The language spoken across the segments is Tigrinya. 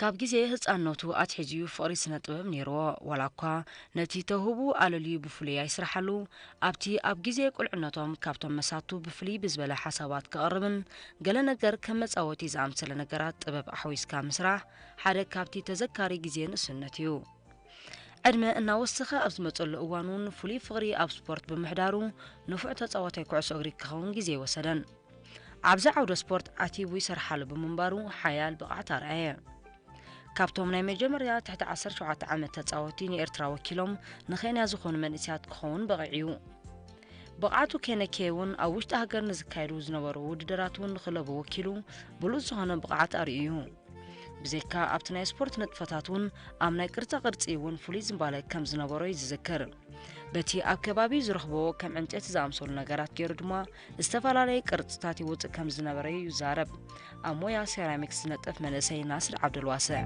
ኣብ ግዜ ህጻንነቱ ኣትሒዙ ፍቕሪ ስነ ጥበብ ነይርዎ። ዋላ እኳ ነቲ ተውህቦኡ ኣለልዩ ብፍሉይ ኣይስርሓሉ፣ ኣብቲ ኣብ ግዜ ቁልዕነቶም ካብቶም መሳቱ ብፍልይ ብዝበለ ሓሳባት ክቐርብን ገለ ነገር ከም መጻወቲ ዝኣምሰለ ነገራት ጥበብ ኣሕዊስካ ምስራሕ ሓደ ካብቲ ተዘካሪ ግዜ ንእስነት እዩ። ዕድመ እናወሰኸ ኣብ ዝመጸሉ እዋን እውን ፍሉይ ፍቕሪ ኣብ ስፖርት ብምሕዳሩ ንፉዕ ተጻዋታይ ኩዕሶ እግሪ ክኸውን ግዜ ኣይወሰደን። ኣብዚ ዓውደ ስፖርት ዓቲቡ ይሰርሓሉ ብምንባሩ ሓያል ብቕዓት ኣርኣየ። ካብቶም ናይ መጀመርያ ትሕቲ ዓሰርተ ሸውዓተ ዓመት ተጻወትቲ ንኤርትራ ወኪሎም ንኬንያ ዝኾኑ መንእሰያት ክኸውን በቒዑ እዩ። ብቕዓቱ ከይነከየ እውን ኣብ ውሽጢ ሃገር ንዝካየዱ ዝነበሩ ውድድራት እውን ንክለቡ ወኪሉ ብሉጽ ዝኾነ ብቕዓት ኣርእዩ እዩ። ብዘይካ ኣብቲ ናይ ስፖርት ንጥፈታት እውን ኣብ ናይ ቅርጻ ቅርጺ እውን ፍሉይ ዝንባለ ከም ዝነበሮ እዩ ዝዝክር። በቲ ኣብ ከባቢ ዝረኽቦ ከም ዕንጨይቲ ዝኣምሰሉ ነገራት ገይሩ ድማ ዝተፈላለየ ቅርጽታት ይውጽእ ከም ዝነበረ እዩ ይዛረብ። ኣብ ሞያ ሴራሚክስ ዝነጥፍ መንእሰይ ናስር ዓብደልዋስዕ።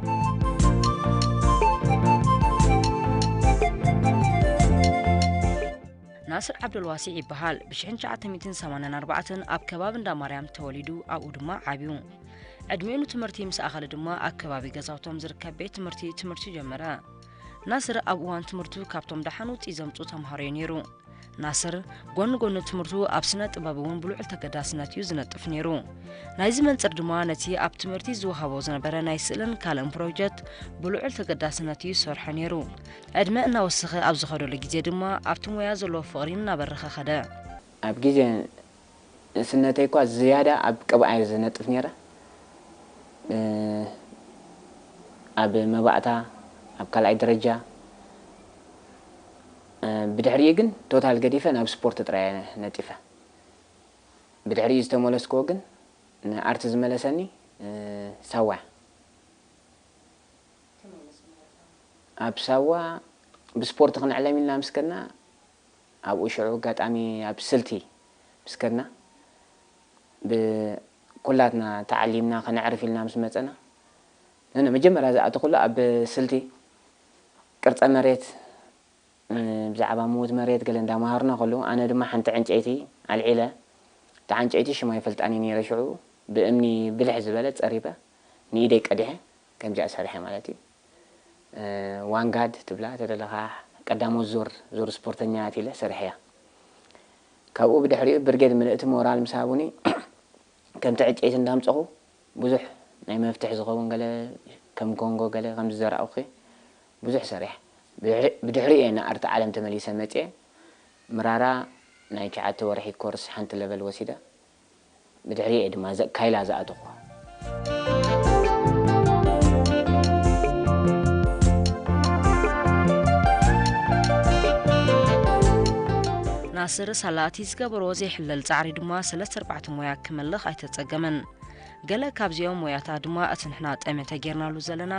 ናስር ዓብደልዋሲዕ ይበሃል። ብ ትሽዓተ ሚእትን ሰማንያን ኣርባዕተን ኣብ ከባቢ እንዳ ማርያም ተወሊዱ፣ ኣብኡ ድማ ዓብዩ። ዕድሜኡ ንትምህርቲ ምስ ኣኸለ ድማ ኣብ ከባቢ ገዛውቶም ዝርከብ ቤት ትምህርቲ ትምህርቱ ጀመረ። ናስር ኣብ እዋን ትምህርቱ ካብቶም ደሓን ውፅኢት ዘምፅኡ ተምሃሮ እዩ ነይሩ። ናስር ጎኒ ጎኒ ትምህርቱ ኣብ ስነ ጥበብ እውን ብልዑል ተገዳስነት እዩ ዝነጥፍ ነይሩ። ናይዚ መንፅር ድማ ነቲ ኣብ ትምህርቲ ዝወሃቦ ዝነበረ ናይ ስእልን ካልእን ፕሮጀክት ብልዑል ተገዳስነት እዩ ዝሰርሖ ነይሩ። ዕድመ እናወሰኸ ኣብ ዝኸደሉ ግዜ ድማ ኣብቲ ሞያ ዘለዎ ፍቕሪ እናበረኸ ኸደ። ኣብ ግዜ ንእስነተይ እኳ ዝያዳ ኣብ ቅብኣ እየ ዝነጥፍ ነይረ። እ፣ ኣብ መባእታ፣ ኣብ ካልኣይ ደረጃ፣ እ፣ ብድሕሪኡ ግን ቶታል ገዲፈ ናብ ስፖርት ጥራይ እየ ነጢፈ። ብድሕሪኡ ዝተመለስክዎ ግን ንኣርት ዝመለሰኒ፣ እ፣ ሳዋ። ኣብ ሳዋ ብስፖርት ክንዕለም ኢልና ምስ ከድና፣ ኣብኡ ሽዑ ኣጋጣሚ ኣብ ስልቲ ምስ ከድና፣ ብኩላትና ተዓሊምና ከነዕርፍ ኢልና ምስ መጸና፣ ነነ መጀመርያ ዝኣተኹሉ ኣብ ስልቲ ቅርጸ መሬት፣ እ፣ ብዛዕባ ምዉት መሬት ገለ እንዳመሃሩና ከለዉ፣ ኣነ ድማ ሓንቲ ዕንጨይቲ ኣልዒለ፣ እታ ዕንጨይቲ ሽማ ኣይፈልጣን እየ ነይረ ሽዑ፣ ብእምኒ ብልሕ ዝበለ ጸሪበ፣ ንኢደይ ቀዲሐ፣ ከምዚኣ ሰሪሐ ማለት እዩ። እ፣ ዋንጋድ ትብላ፣ ተደለኻ ቀዳሞት ዙር፣ ዙር ስፖርተኛታት ኢለ ሰሪሐያ። ካብኡ ብድሕሪኡ ብርጌድ ምልእቲ ሞራል ምስ ሃቡኒ፣ ከምቲ ዕጨይቲ እንዳምጸኹ ብዙሕ ናይ መፍትሒ ዝኸውን ገለ ከም ኮንጎ ገለ ከም ዝዘራእኹ ብዙሕ ሰሪሐ። ብድሕሪ-፣ ብድሕሪኡ እየ ንኣርት ዓለም ተመሊሰ መጽየ። ምራራ ናይ ትሽዓተ ወርሒ ኮርስ ሓንቲ ለቨል ወሲደ። ብድሕሪኡ እየ ድማ ዘ-፣ ካይላ ዝኣተኹ። ናስር ሳላ እቲ ዝገበሮ ዘይሕለል ጻዕሪ ድማ ሰለስተ ኣርባዕተ ሞያ ክመልኽ ኣይተጸገመን። ገለ ካብዚኦም ሞያታት ድማ እቲ ንሕና ጠመተ ጌርናሉ ዘለና፣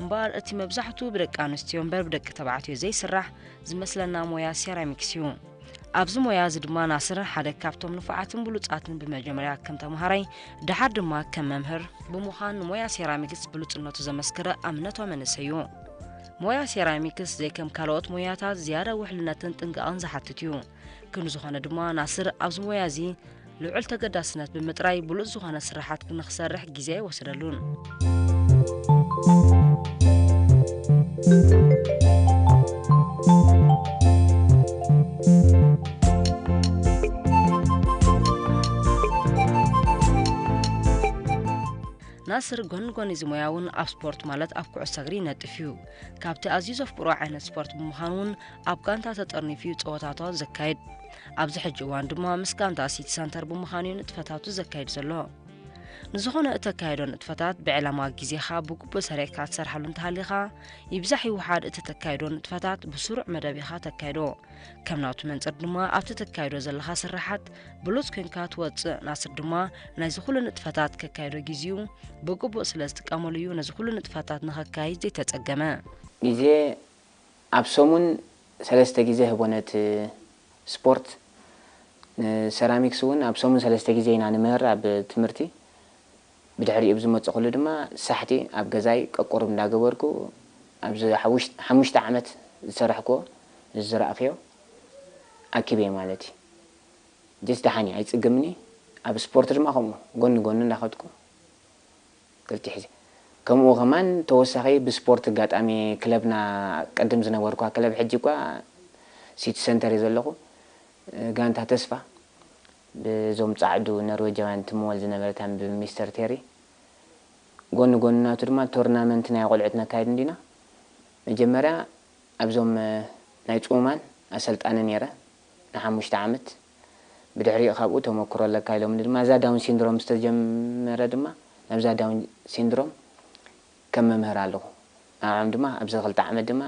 እምበኣር እቲ መብዛሕትኡ ብደቂ ኣንስትዮ እምበር ብደቂ ተባዕትዮ ዘይስራሕ ዝመስለና ሞያ ሴራሚክስ እዩ። ኣብዚ ሞያ እዚ ድማ ናስር ሓደ ካብቶም ንፉዓትን ብሉጻትን ብመጀመርያ ከም ተምሃራይ፣ ደሓር ድማ ከም መምህር ብምዃን ንሞያ ሴራሚክስ ብሉጽነቱ ዘመስከረ ኣብነታዊ መንእሰይ እዩ። ሞያ ሴራሚክስ ዘይከም ካልኦት ሞያታት ዝያዳ ውሕልነትን ጥንቃቐን ዝሓትት እዩ። ክንዲ ዝኾነ ድማ ናስር ኣብዚ ሞያ እዚ ልዑል ተገዳስነት ብምጥራይ ብሉጽ ዝኾነ ስራሓት ንኽሰርሕ ግዜ ኣይወሰደሉን። ናስር ጎኒ ጎኒ እዚ ሞያ እውን ኣብ ስፖርት ማለት ኣብ ኩዕሶ እግሪ ይነጥፍ እዩ። ካብቲ ኣዝዩ ዘፍቅሮ ዓይነት ስፖርት ብምዃኑ እውን ኣብ ጋንታ ተጠርኒፉ እዩ ጸወታታት ዘካይድ። ኣብዚ ሕጂ እዋን ድማ ምስ ጋንታ ሲቲ ሰንተር ብምዃኑ እዩ ንጥፈታቱ ዘካይድ ዘሎ። ንዝኾነ እተካይዶ ንጥፈታት ብዕላማ ግዜኻ ብግቡእ ሰሪዕካ ትሰርሓሉ እንተሃሊኻ፣ ይብዛሕ ይውሓድ እቲ ተካይዶ ንጥፈታት ብስሩዕ መደብ ኢኻ ተካይዶ። ከም ናቱ መንጽር ድማ ኣብቲ ተካይዶ ዘለኻ ስራሓት ብሉጽ ኮንካ ትወጽእ። ናስር ድማ ናይዚ ኩሉ ንጥፈታት ከካይዶ ግዜኡ ብግቡእ ስለ ዝጥቀመሉ እዩ ነዚ ኩሉ ንጥፈታት ንኸካይድ ዘይተጸገመ። ግዜ ኣብ ሰሙን ሰለስተ ግዜ ህቦ ነቲ ስፖርት። ንሰራሚክስ እውን ኣብ ሰሙን ሰለስተ ግዜ ኢና ንምህር ኣብ ትምህርቲ። ብድሕሪኡ ብዝመፅእኩሉ ድማ ሳሕቲ ኣብ ገዛይ ቀቁርብ እንዳገበርኩ ኣብዚ ሓሙሽ-፣ ሓሙሽተ ዓመት ዝሰራሕክዎ፣ ዝዘራእክዮ ኣኪበ ማለት እዩ። ጀስ ደሓን እዩ፣ ኣይፅግምኒ። ኣብ ስፖርት ድማ ከምኡ ጎኒ ጎኒ እንዳኸድኩ ክልቲኡ ሒዘ። ከምኡ ከማን ተወሳኺ ብስፖርት ኣጋጣሚ ክለብና፣ ቅድም ዝነበርኳ ክለብ፣ ሕጂ እኳ ሲቲ ሰንተር እየ ዘለኹ፣ ጋንታ ተስፋ፣ ብዞም ጻዕዱ ኖርዌጃውያን ትምወል ዝነበረት ብሚስተር ቴሪ፣ ጎኒ ጎኒ ናቱ ድማ ቶርናመንት ናይ ቆልዑት ነካይድ እንዲና። መጀመርያ ኣብዞም ናይ ጽሙማን ኣሰልጣኒ ነይረ ንሓሙሽተ ዓመት። ብድሕሪኡ ካብኡ ተመክሮ ኣለካ ኢሎምኒ ድማ፣ እዛ ዳውን ሲንድሮም ዝተጀመረ ድማ፣ ናብዛ ዳውን ሲንድሮም ከም መምህር ኣለኹ። ንዕኦም ድማ ኣብዚ ክልተ ዓመት ድማ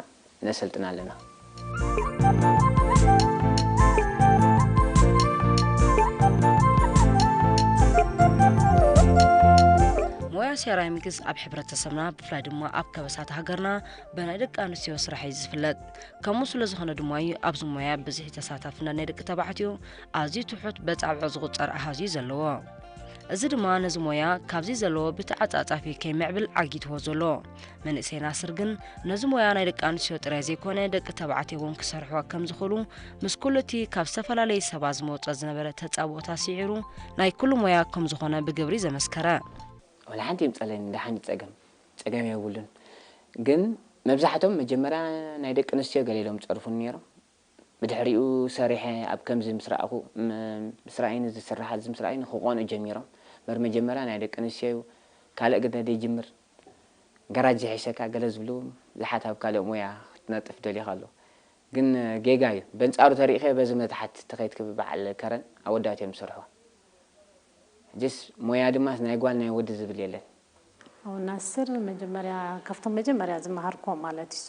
ነሰልጥን ኣለና። ሞያ ሴራሚክስ ኣብ ሕብረተሰብና፣ ብፍላይ ድማ ኣብ ከበሳት ሃገርና፣ ብናይ ደቂ ኣንስትዮ ስራሕ እዩ ዝፍለጥ። ከምኡ ስለ ዝኾነ ድማ እዩ ኣብዚ ሞያ ብዝሒ ተሳታፍነት ናይ ደቂ ተባዕትዮ ኣዝዩ ትሑት፣ በጻብዖ ዝቑጸር ኣሃዝ እዩ ዘለዎ። እዚ ድማ ነዚ ሞያ ካብዚ ዘለዎ ብተዓጻጻፊ ከይምዕብል ዓጊትዎ ዘሎ። መንእሰይ ናስር ግን ነዚ ሞያ ናይ ደቂ ኣንስትዮ ጥራይ ዘይኮነ፣ ደቂ ተባዕትዮ እውን ክሰርሕዎ ከም ዝኽእሉ፣ ምስ ኩሉ እቲ ካብ ዝተፈላለየ ሰባት ዝመጾ ዝነበረ ተጻብኦታት ስዒሩ፣ ናይ ኩሉ ሞያ ከም ዝኾነ ብግብሪ ዘመስከረ። ወላ ሓንቲ ይምጸለኒ፣ ደሓን ጸገም፣ ጸገም የብሉን። ግን መብዛሕቶም መጀመርያ ናይ ደቂ ኣንስትዮ ገለ ኢሎም ጸርፉኒ ነይሮም። ብድሕሪኡ ሰሪሐ ኣብ ከምዚ ምስ ረኣኹ፣ ም-፣ ምስ ረኣዩኒ፣ እዚ ስራሓት እዚ ምስ ረኣዩኒ ክቐንኡ ጀሚሮም። እምበር መጀመርያ ናይ ደቂ ኣንስትዮ እዩ፣ ካልእ ግደ ደይጅምር፣ ገራጅ ዝሕሸካ ገለ ዝብሉ ብዙሓት ኣብ ካልእ ሞያ ክትነጥፍ ደሊኻ ኣሎ። ግን ጌጋ እዩ። በንጻሩ ተሪእኸ በዚ መታሓት ተኸይድክ ብበዓል ከረን ኣወዳት እዮም ዝሰርሕዎ። ሕጅስ ሞያ ድማ ናይ ጓል ናይ ወዲ ዝብል የለን። ኣው ናስር መጀመርያ፣ ካብቶም መጀመርያ ዝመሃርኮ ማለት እዩ።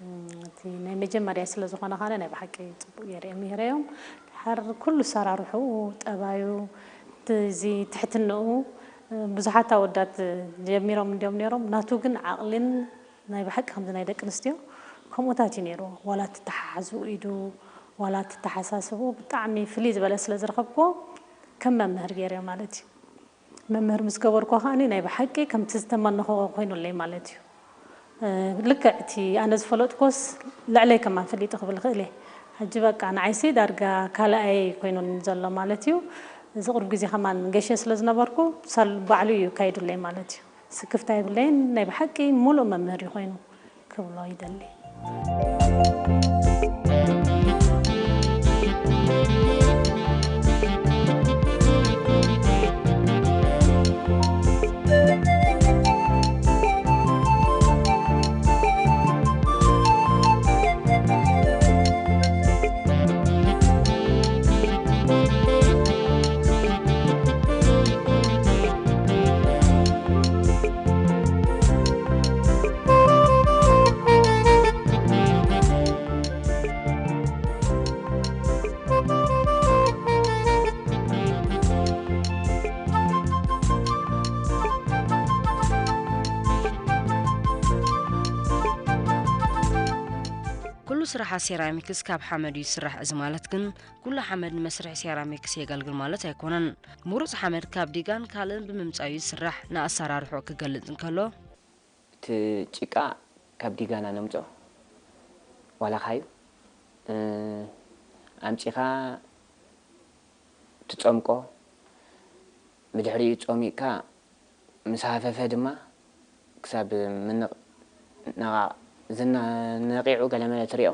እም፣ እቲ ናይ መጀመርያ ስለ ዝኾነ ኻነ ናይ ብሓቂ ጽቡቕ ገይረ እዮም ይህረዮም። ድሓር ኩሉ ሰራርሕኡ፣ ጠባዩ፣ እቲ እዚ ትሕትንኡ፣ ብዙሓት ኣወዳት ጀሚሮም እንዲዮም ነይሮም። ናቱ ግን ዓቕልን ናይ ብሓቂ ከምዚ ናይ ደቂ ኣንስትዮ ከምኡታት እዩ ነይሩ። ዋላ እቲ ተሓሓዝኡ ኢዱ፣ ዋላ እቲ ተሓሳስብኡ ብጣዕሚ ፍልይ ዝበለ ስለ ዝረኸብክዎ ከም መምህር ገይረዮ ማለት እዩ። መምህር ምስ ገበርኩ ከኣኒ ናይ ብሓቂ ከምቲ ዝተመነኽዎ ኮይኑለይ ማለት እዩ። እ፣ ልክዕ እቲ ኣነ ዝፈለጥኩዎስ ልዕለይ ከማን ፈሊጡ ክብል ይኽእል እየ። ሕጂ በቃ ንዓይሲ ዳርጋ ካልኣይ ኮይኑኒ ዘሎ ማለት እዩ። እዚ ቁሩብ ግዜ ከማን ገይሸ ስለ ዝነበርኩ ሳል ባዕሉ እዩ ካይዱለይ ማለት እዩ። ስክፍታ የብለይን፣ ናይ ብሓቂ ሙሉእ መምህር እዩ ኮይኑ ክብሎ ይደሊ። ኩሉ ስራሓት ሴራሚክስ ካብ ሓመድ እዩ ዝስራሕ። እዚ ማለት ግን ኩሉ ሓመድ ንመስርሒ ሴራሚክስ የገልግል ማለት ኣይኮነን። ምሩፅ ሓመድ ካብ ዲጋን ካልእን ብምምፃእ እዩ ዝስራሕ። ንኣሰራርሕኡ ክገልፅ እንከሎ፣ እቲ ጭቃ ካብ ዲጋና ነምፅኦ፣ ዋላኻ እዩ፣ እ፣ ኣምፂኻ ትፀምቆ፣ ብድሕሪኡ ጾሚቕካ ምስ ሃፈፈ ድማ ክሳብ ምንቕ-፣ ነቓ-፣ ዝነ-፣ ነቒዑ ገለመለ ትሪኦ።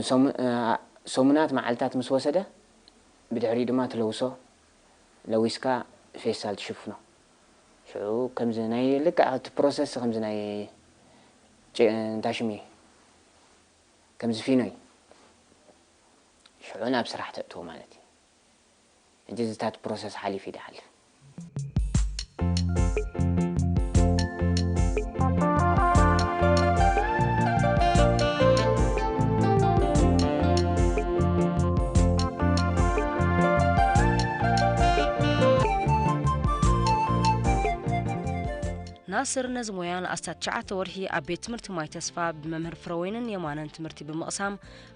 ሰሙ-፣ እ፣ ሰሙናት መዓልታት ምስ ወሰደ፣ ብድሕሪኡ ድማ ትለውሶ፣ ለዊስካ ፌስታል ትሽፍኖ። ሽዑ ከምዚ ናይ ልክዕ እቲ ፕሮሰስ ከምዚ ናይ ጭ-፣ እንታይ ሽሙ እዩ? ከምዚ ፊኖ እዩ። ሽዑ ናብ ስራሕ ተእትዎ ማለት እዩ። ሕጂ እዚታት ፕሮሰስ ሓሊፉ እዩ ድሓልፍ። ናስር ነዚ ሞያ ንኣስታት ትሽዓተ ወርሒ ኣብ ቤት ትምህርቲ ማይ ተስፋ ብመምህር ፍረወይንን የማነን ትምህርቲ ብምቕሳም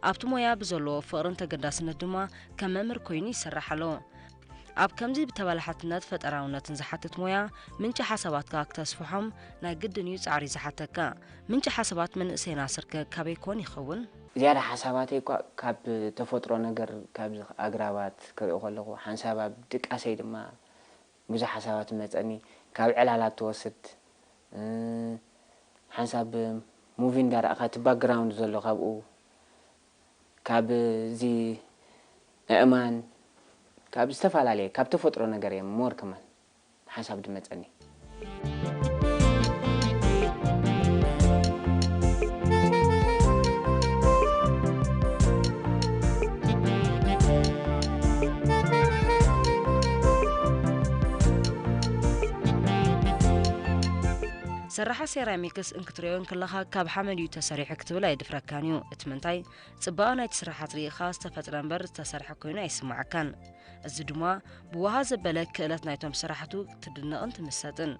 ኣብቲ ሞያ ብዘለዎ ፍቕርን ተገዳስነት ድማ ከም መምህር ኮይኑ ይሰርሕ ኣሎ። ኣብ ከምዚ ብተበላሓትነት ፈጠራውነትን ዝሓትት ሞያ ምንጪ ሓሳባትካ ክተስፍሖም ናይ ግድን እዩ ጻዕሪ ዝሓተካ። ምንጪ ሓሳባት መንእሰይ ናስርከ ካበይ ኮን ይኸውን? ዝያዳ ሓሳባተይ እኳ ካብ ተፈጥሮ ነገር፣ ካብ ኣግራባት ክርኢ ከለኹ፣ ሓንሳብ ኣብ ድቃሰይ ድማ ብዙሕ ሓሳባት መጸኒ። ካብ ዕላላት ትወስድ፣ እ፣ ሓንሳብ ሙቪ እንዳረኣኻ እቲ ባክግራውንድ ዘሎ ካብኡ፣ ካብ እዚ ኣእማን፣ ካብ ዝተፈላለየ፣ ካብ ተፈጥሮ ነገር እዮም ሞር ከማን ሓንሳብ ድመጸኒ። ስራሓት ሴራሚክስ እንክትሪኦ እንክለኻ ካብ ሓመድ እዩ ተሰሪሑ ክትብል ኣይድፍረካን እዩ። እቲ ምንታይ፣ ጽባቐ ናይቲ ስራሓት ርኢኻ ዝተፈጥረ እምበር ዝተሰርሐ ኮይኑ ኣይስምዓካን። እዚ ድማ ብውሃ ዘበለ ክእለት ናይቶም ስራሕቱ ትድነቕን ትምሰጥን።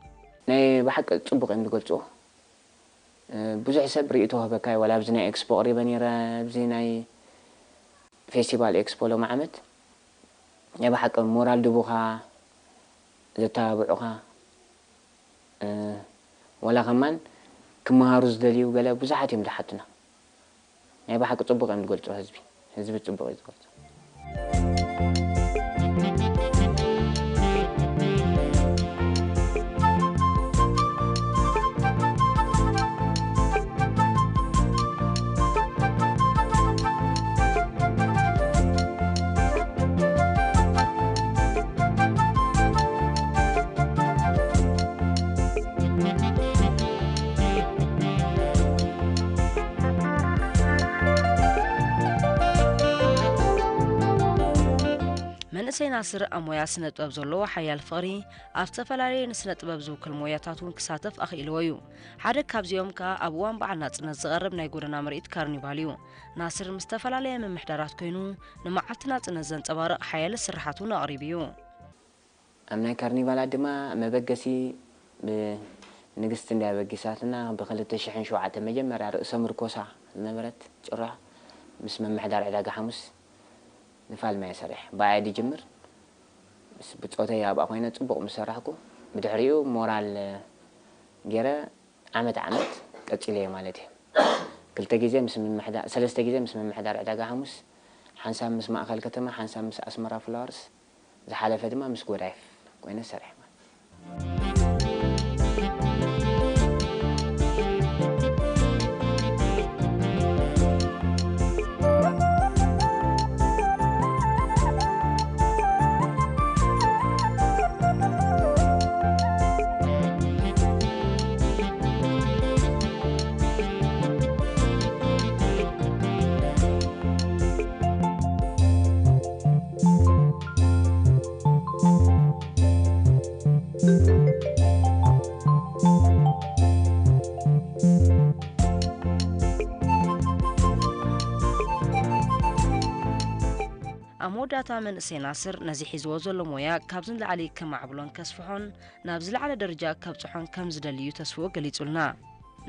ናይ ብሓቂ ጽቡቕ እዮም ዝገልጽዎ። እ፣ ብዙሕ ሰብ ርእይቶ ክህበካ እዩ። ዋላ ኣብዚ ናይ ኤክስፖ ኣቕሪበ ነይረ፣ ኣብዚ ናይ ፌስቲቫል ኤክስፖ ሎሚ ዓመት ናይ ብሓቂ ሞራል ድቡኻ ዘተባብዑኻ፣ እ፣ ዋላ ከማን ክመሃሩ ዝደልዩ ገለ ብዙሓት እዮም ዝሓቱና። ናይ ብሓቂ ጽቡቕ እዮም ዝገልጹ ህዝቢ። ህዝቢ ጽቡቕ እዩ ዝገልጹ። መንእሰይ ናስር ኣብ ሞያ ስነ ጥበብ ዘለዎ ሓያል ፍቕሪ፣ ኣብ ዝተፈላለዩ ንስነ ጥበብ ዝውክል ሞያታት እውን ክሳተፍ ኣኽኢልዎ እዩ። ሓደ ካብዚኦም ከኣ ኣብ እዋን በዓል ናጽነት ዝቐርብ ናይ ጎደና ምርኢት ካርኒቫል እዩ። ናስር ምስ ዝተፈላለየ ምምሕዳራት ኮይኑ ንመዓልቲ ናጽነት ዘንጸባርቕ ሓያለ ስርሓት እውን ኣቕሪቡ እዩ። ኣብ ናይ ካርኒቫላት ድማ መበገሲ ብንግስቲ እንድያ በጊሳትና። ብኽልተ ሽሕን ሸውዓተ መጀመርያ ርእሰ ምርኮሳ ዝነበረት ጭራ ምስ ምምሕዳር ዕዳጋ ሓሙስ ንፋልማ እየ ሰሪሐ። ብኣየ ድጅምር፣ ምስ ብጾተይ ኣብኣ ኮይነ ጽቡቕ ምስ ሰራሕኩ፣ ብድሕሪኡ ሞራል ገይረ ዓመት ዓመት ቀጺለዮ ማለት እዩ። ክልተ ግዜ ምስ ምምሕዳ-፣ ሰለስተ ግዜ ምስ ምምሕዳር ዕዳጋ ሓሙስ፣ ሓንሳብ ምስ ማእከል ከተማ፣ ሓንሳብ ምስ ኣስመራ ፍላወርስ፣ ዝሓለፈ ድማ ምስ ጎዳይፍ ኮይነ ሰሪሐ ማለት እዩ። ኣብ መወዳእታ መንእሰይ ናስር ነዚ ሒዝዎ ዘሎ ሞያ ካብዚ ንላዕሊ ከማዕብሎን ከስፍሖን ናብ ዝለዓለ ደረጃ ከብጽሖን ከም ዝደሊ እዩ ተስፍኡ ገሊጹልና።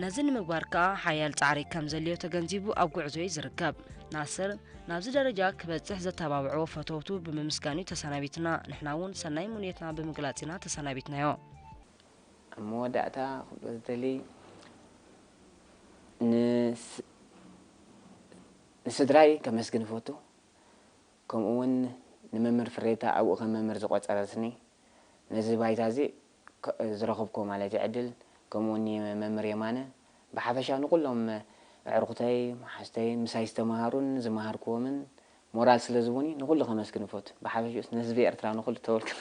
ነዚ ንምግባር ከኣ ሓያል ጻዕሪ ከም ዘድልዮ ተገንዚቡ ኣብ ጉዕዞ እዩ ዝርከብ። ናስር ናብዚ ደረጃ ክበጽሕ ዘተባብዕዎ ፈተውቱ ብምምስጋን እዩ ተሰናቢትና። ንሕና እውን ሰናይ ምንዮትና ብምግላጽ ኢና ተሰናቢትናዮ። ኣብ መወዳእታ ክብሎ ዝደሊ፣ ንስ-፣ ንስድራይ ከመስግን እፈቱ። ከምኡ እውን ንመምህር ፍሬታ ኣብኡ ከም መምህር ዝቖጸረትኒ፣ ነዚ ባይታ እዚ ከ-፣ ዝረኸብኩዎ ማለት እዩ ዕድል፣ ከምኡ እውን ንመምህር የማነ፣ ብሓፈሻ ንኹሎም ኣዕሩኽተይ፣ መሓዝተይ፣ ምሳይ ዝተምሃሩን ዝመሃርክዎምን ሞራል ስለ ዝህቡኒ ንኹሉ ከመስግን እፈቱ። ብሓፈሽኡስ ንህዝቢ ኤርትራ ንኹሉ ተወልክለ።